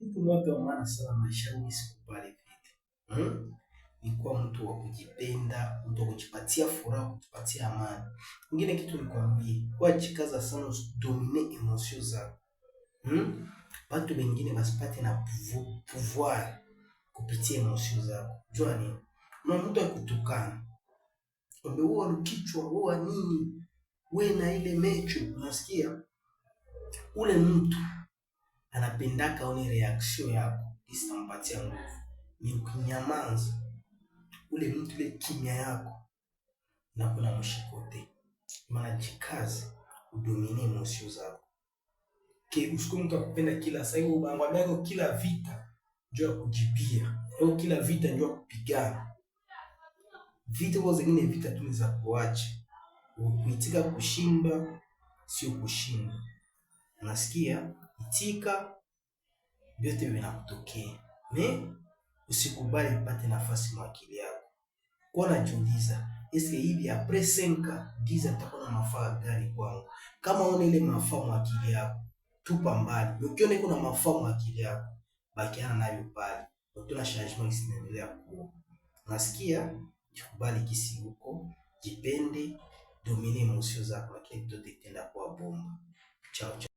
Mtu mmoja wa maana sana maishani sikubali vile. Ni kuwa mtu wa kujipenda, mtu wa kujipatia furaha, kujipatia amani. Ingine kitu nikwambie, kwa jikaza sana usidomine émotion zako. Batu bengine basipate na pouvoir kupitia émotion zako. Jua nini? Una mtu akutukana. Kwambia wewe kichwa, wewe nini? We na ile mecho, unasikia? Ule mtu anapendaka aone réaction yako, isitampatia nguvu. Ni ukinyamaza, ule mtu ile kimya yako nakuna mshikote. Maana jikaze udomine émotion zako. Ke usiku mtu akupenda kila saa hiyo bangwambia kila vita njoo ya kujibia. Au kila vita njoo ya kupigana. Vita kwa zingine vita tu ni za kuacha. Kuitika kushinda sio kushinda. Unasikia? Itika, vyote vinakutokea. Mais usikubali ipate nafasi mwa akili yako. Kwa najiuliza, eske hivi après 5 ans, 10 ans nitakuwa na mafaa gani kwangu? Kama una ile mafaa mwa akili yako, tupa mbali. Ukiona iko na mafaa mwa akili yako, bakiana nayo pale. Utaona changement zinaendelea kuwa. Unasikia? Jikubali kisi uko, jipende, domine émotion zako, lakini kitu itaenda kuwa bomba. Ciao ciao.